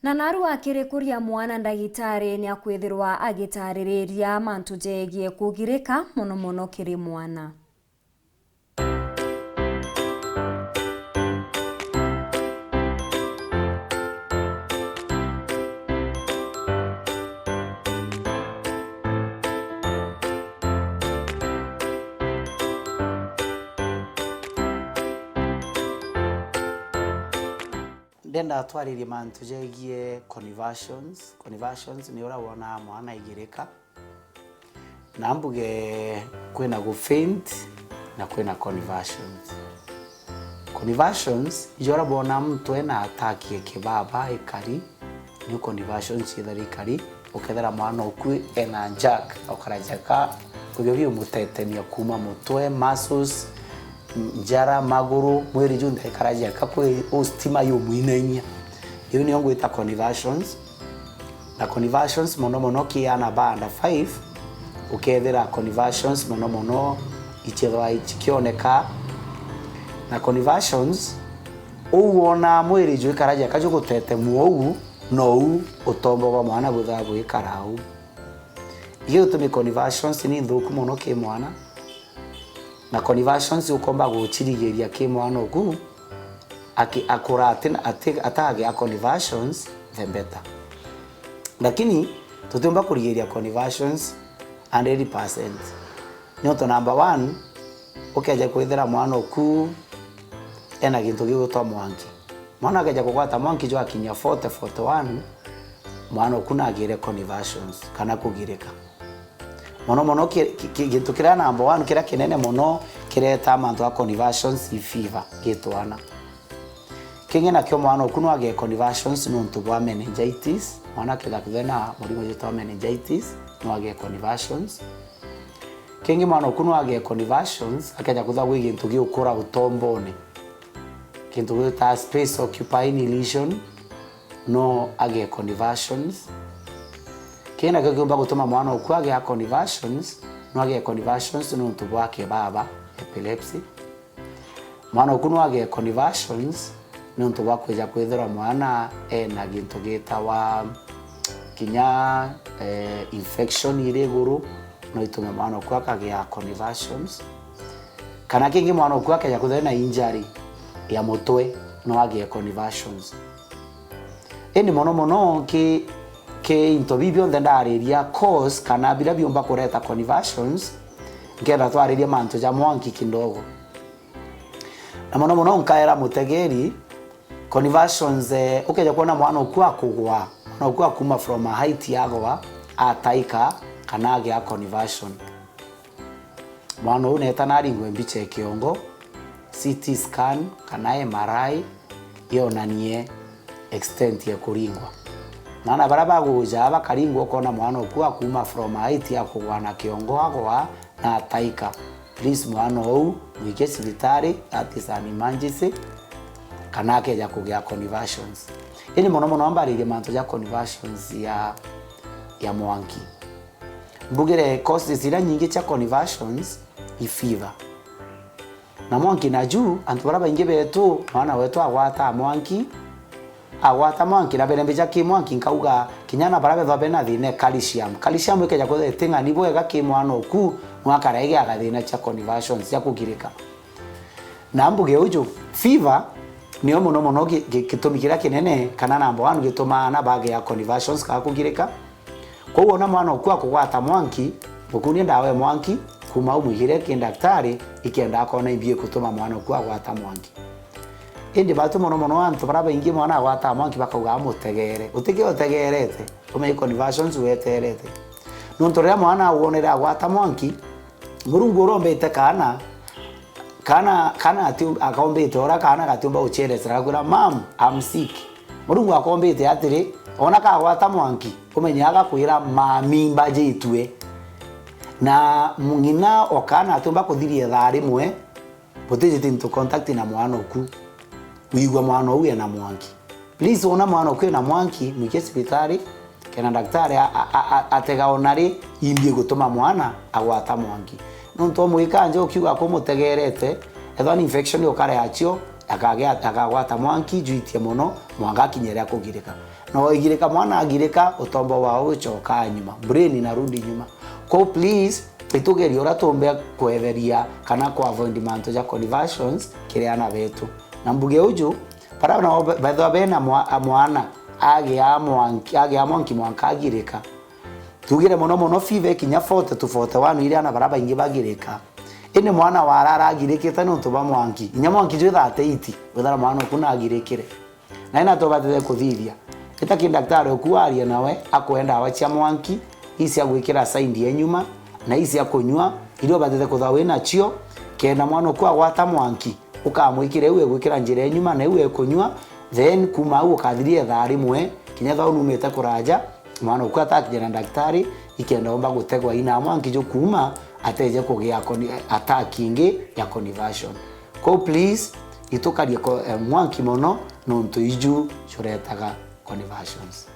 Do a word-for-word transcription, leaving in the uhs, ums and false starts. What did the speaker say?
Na narua akirikuria mwana, ndagitari ni akwithirwa agitaririria mantu jegie kugirika, mono mono kiri mwana. Ndenda twaririe mantu jegie conversions. Conversions ni uria wonaa mwana aigirika. Na mbuge kwina gu faint na kwina conversions. Conversions ijo uria bwona muntu ena attack ya kibaba ikari, ni conversions ciithira ikari, ukethira mwana uku ena jerk, ukara jerk, ujo biumutetemia kuuma mutwe, muscles, njara, maguru, mwiri junthe ikara jerk, kwi ustima yumuinainia. Iu nio ngwita conversions. Na conversions mono mono ki ana ba under five, ukethira conversions mono mono ichethwa ikioneka. Na conversions, uu wona mwiri jwikara jaka jugutetemua uu, nou utombo bwa mwana buthaa bwikara uu. Igitumi conversions ni nthuku mono ki mwana, na conversions ukomba guchirigiria ki mwana uku, aki-, akura ati-, ati-, atagea conversions, the better. Lakini tutiumba kurigiria conversions hundred percent. Nontu number one, ukeja kwithira mwana uku ena gintu gigwitwa mwanki. Mwana akeja kugwata mwanki jwakinyia forty, forty-one, mwana uku nagire conversions kana kugirika. Mono mono ki-, ki-, ki-, gintu kiria number one kiria kinene mono kiretaa mantu a conversions i fever gi twana. Kingi nakio mwana uku no agee conversions nontu bwa meningitis. Mwana akethira kwithirwa na murimo jwitwa meningitis, no agee conversions. Kingi mwana uku no agee conversions akeja kwithirwa gwi gintu giukura utombone. Kintu gita space occupying lesion, no agee conversions. Kii nakio kiumba gutuma mwana uku agea conversions, no agee conversions nontu bwa kibaba, epilepsy. Mwana uku no agee conversions nontu bwa kwija kwithirwa mwana ena gintu gitawa kinya, eh, infection iri iguru, no itume mwana uku akagea conversions. Kana kingi mwana uku akeja kwithirwa na injury ya mutwe, no agee conversions. Indi mono mono ki, ki into bibi bionthe ndariria cause kana biria biumba kureta conversions, nkenda twaririe mantu ja mwanki kidogo. Na mono mono nkaera mutegeri, conversions, eh, ukeja kwona mwana uku akugwa, mwana uku akuma from a height agwa, ataika, kana agea conversion. Mwana uu neeta naringwe mbicha ya kiongo, C T scan, kana M R I, yonanie extent ya kuringwa. Maana baria baguja bakaringwa, ukona mwana uku akuma from a height akugwa na kiongo agwa, na ataika. Please, mwana uu mwikie cibitari, that is an emergency, kana akeja kugia conversions. Indi mono mono ambaririe mantu ja conversions ya, ya mwanki. Mbugire causes iria nyingi cia conversions i fever. Na mwanki naju, antu baria baingi betu, mwana wetu agwata mwanki, agwata mwanki, na birembe ja ki mwanki, nkauga kinya na baria bethwa bena thina e calcium. Calcium ikeja kwithirwa iting'ani bwega ki mwana uku, nwakara igia gathina cia conversions, cia kugirika. Na mbuge uju, fever niyo mono mono gi-, gi-, gitumi kiria kinene, kana number one gitumaa ana bagea conversions kana kugirika. Kwou wona mwana uku akugwata mwanki, mukunie ndawa e mwanki, kuma umwigire ki ndaktari, ikenda akona imbi ikutuma mwana uku agwata mwanki. Indi batu mono mono antu baria baingi mwana agwata mwanki bakauga amutegere. Utikio utegerete, umenye conversions weterete. Nontu riria mwana awonere agwata mwanki, Murungu urombete kaana, kaana, kaana ati-, akombete ora kaana gatiumba gucheresera, akwira, "Mom, I'm sick." Murungu akombete atiri, ona kagwata mwanki, umenye agakwira, "Mami, mbajitue." Na ng'ina o kaana atiumba kuthiria ithaa rimwe, butijite into contact na mwana uku. Wigua mwana uu ena mwanki. Please, wona mwana uku ena mwanki, mwikie cibitari, kena daktari a-, a-, a-, a-, atega ona ri imbi gutuma mwana agwata mwanki. Nontu omwika nja ukiuga kumutegerete, ethwa ni infection ukare achio, akagea-, akagwata mwanki jwitie mono, mwanka akinya ria kugirika. Na oigirika, mwana agirika, utombo wao ucokaa nyuma, brain inarudi nyuma. Kwou please, itugerie uria tumbe kwetheria kana ku avoid mantu ja conversions kiri ana betu. Na mbuge uju, bara nao be-, bethwa bena mwa-, mwana agia mwanki, agia mwanki mwanka agirika. Tugire mono mono five kinya forty to forty-one, iria ana bara baingi bagirika. Indi mwana wara aragirikite niuntu bwa mwanki. Inya mwanki jwi thirty-eight, withira mwana oku nagirikire. Na ina tubatite kuthithia. Ita ki daktari oku arie nawe, akwe ndawa cia mwanki, ii cia gwikira side ya nyuma, na ii cia kunyua, iria ubatite kutha wi nacio, kenda mwana oku agwata mwanki, ukamwikire iu egwikira njira ya nyuma na iu ekunyua, then kuma au ukathiria ithaa rimwe, kinya thau numite kuraja, mwana oku atakinya na daktari, ikenda omba gutegwa ina mwanki ju kuma, ateje kugia con-, attack ingi ya conversion. Kwou please, itukarie ko-, eh, mwanki mono, nontu iju juretaga conversions.